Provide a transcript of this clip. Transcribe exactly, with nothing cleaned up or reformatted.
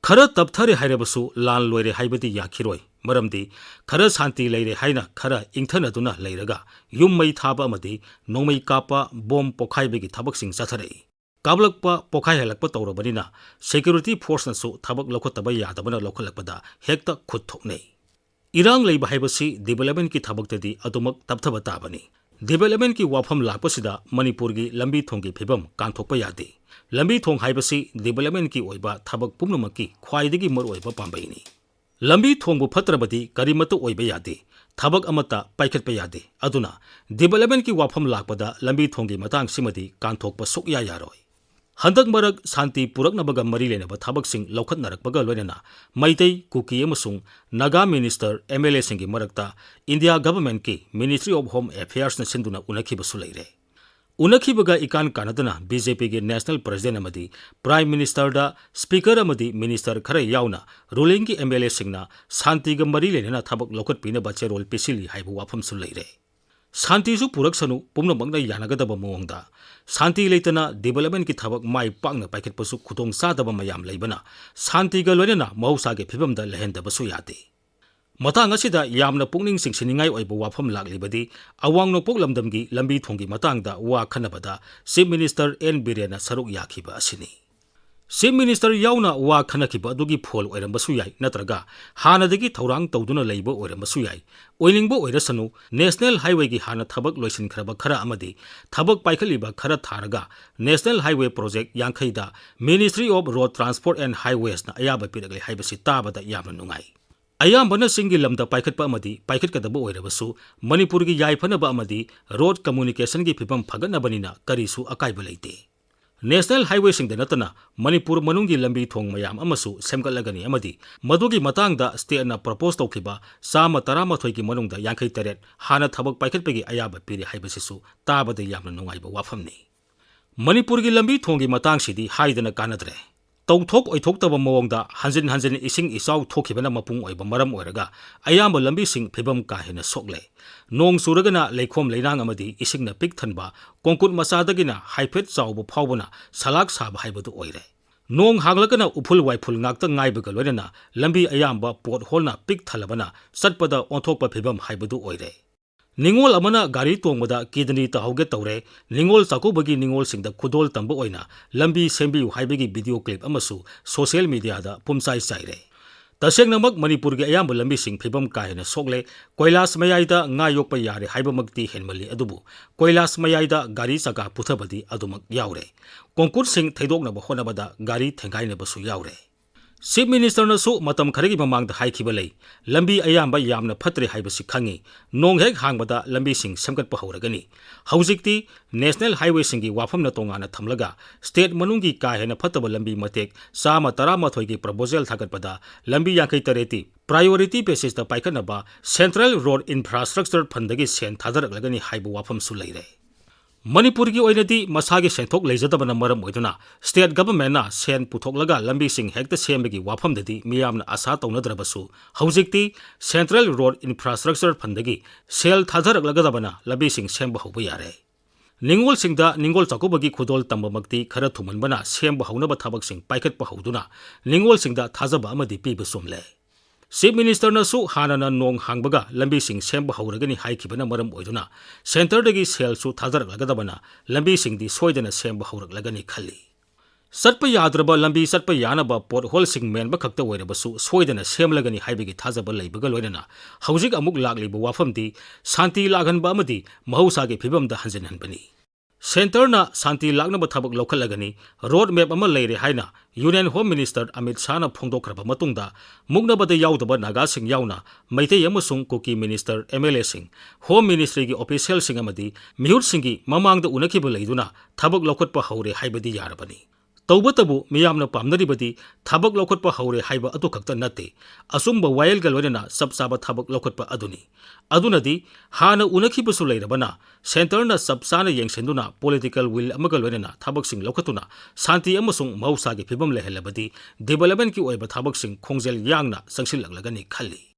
ꯈꯔ ꯇꯞꯊꯔꯦ ꯍꯥꯏꯔꯕꯁꯨ ꯂꯥꯟ ꯂꯣꯏꯔꯦ ꯍꯥꯏꯕꯗꯤ ꯌꯥꯈꯤꯔꯣꯏ, ꯃꯔꯝꯗꯤ ꯈꯔ ꯁꯥꯟꯇꯤ ꯂꯩꯔꯦ ꯍꯥꯏꯅ ꯈꯔ ꯏꯪꯊꯅꯗꯨꯅ ꯂꯩꯔꯒ ꯌꯨꯝ ꯃꯩ ꯊꯥꯕ ꯑꯃꯗꯤ ꯅꯣꯡꯃꯩ ꯀꯥꯞꯄ, ꯕꯣꯝ ꯄꯣꯈꯥꯏꯕꯒꯤ ꯊꯕꯛꯁꯤꯡ ꯆꯠꯊꯔꯛꯏ꯫ ꯀꯥꯞꯂꯛꯄ, ꯄꯣꯈꯥꯏꯍꯜꯂꯛꯄ ꯇꯧꯔꯕꯅꯤꯅ security forceꯅꯁꯨ ꯊꯕꯛ ꯂꯧꯈꯠꯇꯕ ꯌꯥꯗꯕꯅ ꯂꯧꯈꯠꯂꯛꯄꯗ ꯍꯦꯛꯇ ꯈꯨꯠ ꯊꯣꯛꯅꯩ꯫ ꯏꯔꯥꯡ ꯂꯩꯕ ꯍꯥꯏꯕꯁꯤ developmentꯀꯤ ꯊꯕꯛꯇꯗꯤ ꯑꯗꯨꯃꯛ ꯇꯞꯊꯕ ꯇꯥꯕꯅꯤ꯫ Developmentꯀꯤ ꯋꯥꯐꯝ ꯂꯥꯛꯄꯁꯤꯗ ꯃꯅꯤꯄꯨꯔꯒꯤ ꯂꯝꯕꯤ ꯊꯣꯡꯒꯤ ꯐꯤꯕꯝ ꯀꯥꯟꯊꯣꯛꯄ ꯌꯥꯗꯦ꯫ ꯂꯝꯕꯤ ꯊꯣꯡ ꯍꯥꯏꯕꯁꯤ developmentꯀꯤ ꯑꯣꯏꯕ ꯊꯕꯛ ꯄꯨꯝꯅꯃꯛꯀꯤ ꯈ꯭ꯋꯥꯏꯗꯒꯤ ꯃꯔꯨꯑꯣꯏꯕ ꯄꯥꯝꯕꯩꯅꯤ꯫ ꯂꯝꯕꯤ ꯊꯣꯡꯕꯨ ꯐꯠꯇ꯭ꯔꯕꯗꯤ ꯀꯔꯤꯃꯠꯇ ꯑꯣꯏꯕ ꯌꯥꯗꯦ, ꯊꯕꯛ ꯑꯃꯠꯇ ꯄꯥꯏꯈꯠꯄ ꯌꯥꯗꯦ꯫ ꯑꯗꯨꯅ developmentꯀꯤ ꯋꯥꯐꯝ ꯂꯥꯛꯄꯗ ꯂꯝꯕꯤ ꯊꯣꯡꯒꯤ ꯃꯇꯥꯡꯁꯤꯃꯗꯤ ꯀꯥꯟꯊꯣꯛꯄ ꯁꯨꯛꯌꯥ ꯌꯥꯔꯣꯏ꯫ ꯍꯟꯗꯛ ꯃꯔꯛ ꯁꯥꯟꯇꯤ ꯄꯨꯔꯛꯅꯕꯒ ꯃꯔꯤ ꯂꯩꯅꯕ ꯊꯕꯛꯁꯤꯡ ꯂꯧꯈꯠꯅꯔꯛꯄꯒ ꯂꯣꯏꯅꯅ ꯃꯩꯇꯩ, ꯀꯨꯀꯤ ꯑꯃꯁꯨꯡ ꯅꯥꯒꯥ minister, MLAꯁꯤꯡꯒꯤ ꯃꯔꯛꯇ India governmentꯀꯤ Ministry of Home Affairsꯅ ꯁꯤꯟꯗꯨꯅ ꯎꯅꯈꯤꯕꯁꯨ ꯂꯩꯔꯦ꯫ ꯎꯅꯈꯤꯕꯒ ꯏꯀꯥꯟ ꯀꯥꯟꯅꯗꯅ BJPꯒꯤ national president ꯑꯃꯗꯤ Prime Ministerꯗ speaker ꯑꯃꯗꯤ minister ꯈꯔ ꯌꯥꯎꯅ rulingꯒꯤ MLAꯁꯤꯡꯅ ꯁꯥꯟꯇꯤꯒ ꯃꯔꯤ ꯂꯩꯅꯅ ꯊꯕꯛ ꯂꯧꯈꯠꯄꯤꯅꯕ ꯆꯦꯔꯣꯜ ꯄꯤꯁꯤꯜꯂꯤ ꯍꯥꯏꯕ ꯋꯥꯐꯝꯁꯨ ꯂꯩꯔꯦ꯫ ꯁꯥꯟꯇꯤꯁꯨ ꯄꯨꯔꯛꯁꯅꯨ, ꯄꯨꯝꯅꯃꯛꯅ ꯌꯥꯅꯒꯗꯕ ꯃꯑꯣꯡꯗ꯫ ꯁꯥꯟꯇꯤ ꯂꯩꯇꯅ developmentꯀꯤ ꯊꯕꯛ ꯃꯥꯏ ꯄꯥꯛꯅ ꯄꯥꯏꯈꯠꯄꯁꯨ ꯈꯨꯗꯣꯡ ꯆꯥꯗꯕ ꯃꯌꯥꯝ ꯂꯩꯕꯅ ꯁꯥꯟꯇꯤꯒ ꯂꯣꯏꯅꯅ ꯃꯍꯧꯁꯥꯒꯤ ꯐꯤꯕꯝꯗ ꯂꯩꯍꯟꯗꯕꯁꯨ ꯌꯥꯗꯦ꯫ ꯃꯇꯥꯡ ꯑꯁꯤꯗ ꯌꯥꯝꯅ ꯄꯨꯛꯅꯤꯡ ꯆꯤꯡꯁꯤꯟꯅꯤꯡꯉꯥꯏ ꯑꯣꯏꯕ ꯋꯥꯐꯝ ꯂꯥꯛꯂꯤꯕꯗꯤ ꯑꯋꯥꯡ ꯅꯣꯡꯄꯣꯛ ꯂꯝꯗꯝꯒꯤ ꯂꯝꯕꯤ ꯊꯣꯡꯒꯤ ꯃꯇꯥꯡꯗ ꯋꯥ ꯈꯟꯅꯕꯗ Chief Minister ꯑꯦꯟ ꯕꯤꯔꯦꯟꯅ ꯁꯔꯨꯛ ꯌꯥꯈꯤꯕ ꯑꯁꯤꯅꯤ꯫ Chief Minister ꯌꯥꯎꯅ ꯋꯥ ꯈꯟꯅꯈꯤꯕ ꯑꯗꯨꯒꯤ ꯐꯣꯜ ꯑꯣꯏꯔꯝꯕꯁꯨ ꯌꯥꯏ, ꯅꯠꯇ꯭ꯔꯒ ꯍꯥꯟꯅꯗꯒꯤ ꯊꯧꯔꯥꯡ ꯇꯧꯗꯨꯅ ꯂꯩꯕ ꯑꯣꯏꯔꯝꯕꯁꯨ ꯌꯥꯏ꯫ ꯑꯣꯏꯅꯤꯡꯕ ꯑꯣꯏꯔꯁꯅꯨ, National Highwayꯒꯤ ꯍꯥꯟꯅ ꯊꯕꯛ ꯂꯣꯏꯁꯤꯟꯈ꯭ꯔꯕ ꯈꯔ ꯑꯃꯗꯤ ꯊꯕꯛ ꯄꯥꯏꯈꯠꯂꯤꯕ ꯈꯔ ꯊꯥꯔꯒ National Highway project ꯌꯥꯡꯈꯩꯗ Ministry of Road Transport and Highwaysꯅ ꯑꯌꯥꯕ ꯄꯤꯔꯛꯂꯦ ꯍꯥꯏꯕꯁꯤ ꯇꯥꯕꯗ ꯌꯥꯝꯅ ꯅꯨꯡꯉꯥꯏ꯫ ꯑꯌꯥꯝꯕꯅ ꯆꯤꯡꯒꯤ ꯂꯝꯗ ꯄꯥꯏꯈꯠꯄ ꯑꯃꯗꯤ ꯄꯥꯏꯈꯠꯀꯗꯕ ꯑꯣꯏꯔꯕꯁꯨ, ꯃꯅꯤꯄꯨꯔꯒꯤ ꯌꯥꯏꯐꯅꯕ ꯑꯃꯗꯤ road communicationꯒꯤ ꯐꯤꯕꯝ ꯐꯒꯠꯅꯕꯅꯤꯅ ꯀꯔꯤꯁꯨ ꯑꯀꯥꯏꯕ ꯂꯩꯇꯦ꯫ National Highwayꯁꯤꯡꯗ ꯅꯠꯇꯅ ꯃꯅꯤꯄꯨꯔ ꯃꯅꯨꯡꯒꯤ ꯂꯝꯕꯤ ꯊꯣꯡ ꯃꯌꯥꯝ ꯑꯃꯁꯨ ꯁꯦꯝꯒꯠꯂꯒꯅꯤ ꯑꯃꯗꯤ ꯃꯗꯨꯒꯤ ꯃꯇꯥꯡꯗ stateꯅ propose ꯇꯧꯈꯤꯕ ꯆꯥꯝꯃ ꯇꯔꯥꯃꯥꯊꯣꯏꯒꯤ ꯃꯅꯨꯡꯗ ꯌꯥꯡꯈꯩ ꯇꯔꯦꯠ ꯍꯥꯟꯅ ꯊꯕꯛ ꯄꯥꯏꯈꯠꯄꯒꯤ ꯑꯌꯥꯕ ꯄꯤꯔꯦ ꯍꯥꯏꯕꯁꯤꯁꯨ ꯇꯥꯕꯗ ꯌꯥꯝꯅ ꯅꯨꯡꯉꯥꯏꯕ ꯋꯥꯐꯝꯅꯤ꯫ ꯃꯅꯤꯄꯨꯔꯒꯤ ꯂꯝꯕꯤ ꯊꯣꯡꯒꯤ ꯃꯇꯥꯡꯁꯤꯗꯤ ꯍꯥꯏꯗꯅ ꯀꯥꯟꯅꯗ꯭ꯔꯦ꯫ ꯇꯧꯊꯣꯛ ꯑꯣꯏꯊꯣꯛꯇꯕ ꯃꯑꯣꯡꯗ ꯍꯟꯖꯤꯟ ꯍꯟꯖꯤꯟ ꯏꯁꯤꯡ ꯏꯆꯥꯎ ꯊꯣꯛꯈꯤꯕꯅ ꯃꯄꯨꯡ ꯑꯣꯏꯕ ꯃꯔꯝ ꯑꯣꯏꯔꯒ ꯑꯌꯥꯝꯕ ꯂꯝꯕꯤꯁꯤꯡ ꯐꯤꯕꯝ ꯀꯥ ꯍꯦꯟꯅ ꯁꯣꯛꯂꯦ꯫ ꯅꯣꯡ ꯆꯨꯔꯒꯅ ꯂꯩꯈꯣꯝ ꯂꯩꯅꯥꯡ ꯑꯃꯗꯤ ꯏꯁꯤꯡꯅ ꯄꯤꯛ ꯊꯟꯕ, ꯀꯣꯡꯀꯨꯠ ꯃꯆꯥꯗꯒꯤꯅ ꯍꯥꯏꯐꯦꯠ ꯆꯥꯎꯕ ꯐꯥꯎꯕꯅ ꯁꯂꯥꯛ ꯁꯥꯕ ꯍꯥꯏꯕꯗꯨ ꯑꯣꯏꯔꯦ꯫ ꯅꯣꯡ ꯍꯥꯡꯂꯒꯅ ꯎꯐꯨꯜ ꯋꯥꯏꯐꯨꯜ ꯉꯥꯛꯇ ꯉꯥꯏꯕꯒ ꯂꯣꯏꯅꯅ ꯂꯝꯕꯤ ꯑꯌꯥꯝꯕ ꯄꯣꯠ ꯍꯣꯜꯅ ꯄꯤꯛ ꯊꯜꯂꯕꯅ ꯆꯠꯄꯗ ꯑꯣꯟꯊꯣꯛꯄ ꯐꯤꯕꯝ ꯍꯥꯏꯕꯗꯨ ꯑꯣꯏꯔꯦ꯫ ꯅꯤꯉꯣꯜ ꯑꯃꯅ ꯒꯥꯔꯤ ꯇꯣꯡꯕꯗ ꯀꯤꯗꯅꯤ ꯇꯥꯍꯧꯒꯦ ꯇꯧꯔꯦ, ꯅꯤꯉꯣꯜ ꯆꯥꯛꯀꯧꯕꯒꯤ ꯅꯤꯉꯣꯜꯁꯤꯡꯗ ꯈꯨꯗꯣꯜ ꯇꯝꯕ ꯑꯣꯏꯅ ꯂꯝꯕꯤ ꯁꯦꯝꯕꯤꯌꯨ ꯍꯥꯏꯕꯒꯤ ꯚꯤꯗꯤꯑꯣ ꯀ꯭ꯂꯤꯞ ꯑꯃꯁꯨ ꯁꯣꯁꯤꯌꯦꯜ ꯃꯤꯗꯤꯌꯥꯗ ꯄꯨꯝꯆꯥꯏ ꯆꯥꯏꯔꯦ꯫ ꯇꯁꯦꯡꯅꯃꯛ ꯃꯅꯤꯄꯨꯔꯒꯤ ꯑꯌꯥꯝꯕ ꯂꯝꯕꯤꯁꯤꯡ ꯐꯤꯕꯝ ꯀꯥ ꯍꯦꯟꯅ ꯁꯣꯛꯂꯦ꯫ ꯀꯣꯏꯂꯥꯁ ꯃꯌꯥꯏꯗ ꯉꯥ ꯌꯣꯛꯄ ꯌꯥꯔꯦ ꯍꯥꯏꯕꯃꯛꯇꯤ ꯍꯦꯟꯃꯜꯂꯤ, ꯑꯗꯨꯕꯨ ꯀꯣꯏꯂꯥꯁ ꯃꯌꯥꯏꯗ ꯒꯥꯔꯤ ꯆꯀꯥ ꯄꯨꯊꯕꯗꯤ ꯑꯗꯨꯃꯛ ꯌꯥꯎꯔꯦ꯫ ꯀꯣꯡꯀꯨꯠꯁꯤꯡ ꯊꯩꯗꯣꯛꯅꯕ ꯍꯣꯠꯅꯕꯗ ꯒꯥꯔꯤ ꯊꯦꯡꯒꯥꯏꯅꯕꯁꯨ ꯌꯥꯎꯔꯦ꯫ ꯆꯤꯐ ꯃꯤꯅꯤꯁꯇꯔꯅꯁꯨ ꯃꯇꯝ ꯈꯔꯒꯤ ꯃꯃꯥꯡꯗ ꯍꯥꯏꯈꯤꯕ ꯂꯩ, ꯂꯝꯕꯤ ꯑꯌꯥꯝꯕ ꯌꯥꯝꯅ ꯐꯠꯇ꯭ꯔꯦ ꯍꯥꯏꯕꯁꯤ ꯈꯪꯉꯤ, ꯅꯣꯡ ꯍꯦꯛ ꯍꯥꯡꯕꯗ ꯂꯝꯕꯤꯁꯤꯡ ꯁꯦꯝꯒꯠꯄ ꯍꯧꯔꯒꯅꯤ꯫ ꯍꯧꯖꯤꯛꯇꯤ ꯅꯦꯁꯅꯦꯜ ꯍꯥꯏꯋꯦꯁꯤꯡꯒꯤ ꯋꯥꯐꯝꯅ ꯇꯣꯉꯥꯟꯅ ꯊꯝꯂꯒ ꯁ꯭ꯇꯦꯠ ꯃꯅꯨꯡꯒꯤ ꯀꯥ ꯍꯦꯟꯅ ꯐꯠꯇꯕ ꯂꯝꯕꯤ ꯃꯇꯦꯛ ꯆꯥꯝꯃ ꯇꯔꯥꯃꯥꯊꯣꯏꯒꯤ ꯄ꯭ꯔꯄꯣꯖꯦꯜ ꯊꯥꯒꯠꯄꯗ ꯂꯝꯕꯤ ꯌꯥꯡꯈꯩ ꯇꯔꯦꯠꯇꯤ ꯄ꯭ꯔꯥꯏꯌꯣꯔꯤꯇꯤ ꯕꯦꯁꯤꯁꯇ ꯄꯥꯏꯈꯠꯅꯕ ꯁꯦꯟꯇ꯭ꯔꯦꯜ ꯔꯣꯗ ꯏꯟꯐ꯭ꯔꯥꯁ꯭ꯇ꯭ꯔꯛꯆꯔ ꯐꯟꯗꯒꯤ ꯁꯦꯟ ꯊꯥꯗꯔꯛꯂꯒꯅꯤ ꯍꯥꯏꯕ ꯋꯥꯐꯝꯁꯨ ꯂꯩꯔꯦ꯫ ꯃꯅꯤꯄꯨꯔꯒꯤ ꯑꯣꯏꯅꯗꯤ ꯃꯁꯥꯒꯤ ꯁꯦꯟꯊꯣꯛ ꯂꯩꯖꯗꯕꯅ ꯃꯔꯝ ꯑꯣꯏꯗꯨꯅ ꯁ꯭ꯇꯦꯠ ꯒꯚꯔꯟꯃꯦꯟꯠꯅ ꯁꯦꯟ ꯄꯨꯊꯣꯛꯂꯒ ꯂꯝꯕꯤꯁꯤꯡ ꯍꯦꯛꯇ ꯁꯦꯝꯕꯒꯤ ꯋꯥꯐꯝꯗꯗꯤ ꯃꯤꯌꯥꯝꯅ ꯑꯥꯁꯥ ꯇꯧꯅꯗ꯭ꯔꯕꯁꯨ, ꯍꯧꯖꯤꯛꯇꯤ ꯁꯦꯟꯇ꯭ꯔꯦꯜ ꯔꯣꯗ ꯏꯟꯐ꯭ꯔꯥꯁ꯭ꯇ꯭ꯔꯛꯆꯔ ꯐꯟꯗꯒꯤ ꯁꯦꯜ ꯊꯥꯗꯔꯛꯂꯒꯗꯕꯅ ꯂꯝꯕꯤꯁꯤꯡ ꯁꯦꯝꯕ ꯍꯧꯕ ꯌꯥꯔꯦ꯫ ꯅꯤꯉꯣꯜꯁꯤꯡꯗ ꯅꯤꯉꯣꯜ ꯆꯥꯛꯀꯧꯕꯒꯤ ꯈꯨꯗꯣꯜ ꯇꯝꯕꯃꯛꯇꯤ ꯈꯔ ꯊꯨꯃꯟꯕꯅ ꯁꯦꯝꯕ ꯍꯧꯅꯕ ꯊꯕꯛꯁꯤꯡ ꯄꯥꯏꯈꯠꯄ ꯍꯧꯗꯨꯅ ꯅꯤꯉꯣꯜꯁꯤꯡꯗ ꯊꯥꯖꯕ ꯑꯃꯗꯤ ꯄꯤꯕ ꯆꯨꯝꯂꯦ꯫ ꯆꯤꯐ ꯃꯤꯅꯤꯁꯇꯔꯅꯁꯨ ꯍꯥꯟꯅꯅ ꯅꯣꯡ ꯍꯥꯡꯕꯒ ꯂꯝꯕꯤꯁꯤꯡ ꯁꯦꯝꯕ ꯍꯧꯔꯒꯅꯤ ꯍꯥꯏꯈꯤꯕꯅ ꯃꯔꯝ ꯑꯣꯏꯗꯨꯅ ꯁꯦꯟꯇꯔꯗꯒꯤ ꯁꯦꯜꯁꯨ ꯊꯥꯗꯔꯛꯂꯒꯗꯕꯅ ꯂꯝꯕꯤꯁꯤꯡꯗꯤ ꯁꯣꯏꯗꯅ ꯁꯦꯝꯕ ꯍꯧꯔꯛꯂꯒꯅꯤ ꯈꯜꯂꯤ꯫ ꯆꯠꯄ ꯌꯥꯗ꯭ꯔꯕ ꯂꯝꯕꯤ ꯆꯠꯄ ꯌꯥꯅꯕ ꯄꯣꯠ ꯍꯣꯜꯁꯤꯡ ꯃꯦꯟꯕ ꯈꯛꯇ ꯑꯣꯏꯔꯕꯁꯨ ꯁꯣꯏꯗꯅ ꯁꯦꯝꯂꯒꯅꯤ ꯍꯥꯏꯕꯒꯤ ꯊꯥꯖꯕ ꯂꯩꯕꯒ ꯂꯣꯏꯅꯅ ꯍꯧꯖꯤꯛ ꯑꯃꯨꯛ ꯂꯥꯛꯂꯤꯕ ꯋꯥꯐꯝꯗꯤ ꯁꯥꯟꯇꯤ ꯂꯥꯛꯍꯟꯕ ꯑꯃꯗꯤ ꯃꯍꯧꯁꯥꯒꯤ ꯐꯤꯕꯝꯗ ꯍꯟꯖꯤꯟꯍꯟꯕꯅꯤ꯫ ꯁꯦꯟꯇꯔꯅ ꯁꯥꯟꯇꯤ ꯂꯥꯛꯅꯕ ꯊꯕꯛ ꯂꯧꯈꯠꯂꯒꯅꯤ꯫ ꯔꯣꯗ ꯃꯦꯞ ꯑꯃ ꯂꯩꯔꯦ ꯍꯥꯏꯅ ꯌꯨꯅꯤꯌꯟ ꯍꯣꯝ ꯃꯤꯅꯤꯁꯇꯔ ꯑꯃꯤꯠ ꯁꯥꯍꯅ ꯐꯣꯡꯗꯣꯛꯈ꯭ꯔꯕ ꯃꯇꯨꯡꯗ ꯃꯨꯛꯅꯕꯗ ꯌꯥꯎꯗꯕ ꯅꯥꯒꯥꯁꯤꯡ ꯌꯥꯎꯅ ꯃꯩꯇꯩ ꯑꯃꯁꯨꯡ ꯀꯨꯀꯤ ꯃꯤꯅꯤꯁꯇꯔ, ꯑꯦꯝ ꯑꯦꯜ ꯑꯦꯁꯤꯡ, ꯍꯣꯝ ꯃꯤꯅꯤꯁꯇ꯭ꯔꯤꯒꯤ ꯑꯣꯐꯤꯁꯤꯌꯦꯜꯁꯤꯡ ꯑꯃꯗꯤ ꯃꯤꯍꯨꯠꯁꯤꯡꯒꯤ ꯃꯃꯥꯡꯗ ꯎꯅꯈꯤꯕ ꯂꯩꯗꯨꯅ ꯊꯕꯛ ꯂꯧꯈꯠꯄ ꯍꯧꯔꯦ ꯍꯥꯏꯕꯗꯤ ꯌꯥꯔꯕꯅꯤ꯫ ꯇꯧꯕꯇꯕꯨ ꯃꯤꯌꯥꯝꯅ ꯄꯥꯝꯅꯔꯤꯕꯗꯤ ꯊꯕꯛ ꯂꯧꯈꯠꯄ ꯍꯧꯔꯦ ꯍꯥꯏꯕ ꯑꯗꯨ ꯈꯛꯇ ꯅꯠꯇꯦ, ꯑꯆꯨꯝꯕ ꯋꯥꯌꯦꯜꯒ ꯂꯣꯏꯅꯅ ꯆꯞ ꯆꯥꯕ ꯊꯕꯛ ꯂꯧꯈꯠꯄ ꯑꯗꯨꯅꯤ꯫ ꯑꯗꯨꯅꯗꯤ ꯍꯥꯟꯅ ꯎꯅꯈꯤꯕꯁꯨ ꯂꯩꯔꯕꯅ ꯁꯦꯟꯇꯔꯅ ꯆꯞ ꯆꯥꯅ ꯌꯦꯡꯁꯤꯟꯗꯨꯅ ꯄꯣꯂꯤꯇꯤꯀꯦꯜ ꯋꯤꯜ ꯑꯃꯒ ꯂꯣꯏꯅꯅ ꯊꯕꯛꯁꯤꯡ ꯂꯧꯈꯠꯇꯨꯅ ꯁꯥꯟꯇꯤ ꯑꯃꯁꯨꯡ ꯃꯍꯧꯁꯥꯒꯤ ꯐꯤꯕꯝ ꯂꯩꯍꯜꯂꯕꯗꯤ ꯗꯤꯕꯦꯂꯞꯃꯦꯟꯠꯀꯤ ꯑꯣꯏꯕ ꯊꯕꯛꯁꯤꯡ ꯈꯣꯡꯖꯦꯜ ꯌꯥꯡꯅ ꯆꯪꯁꯤꯜꯂꯛꯂꯒꯅꯤ ꯈꯜꯂꯤ꯫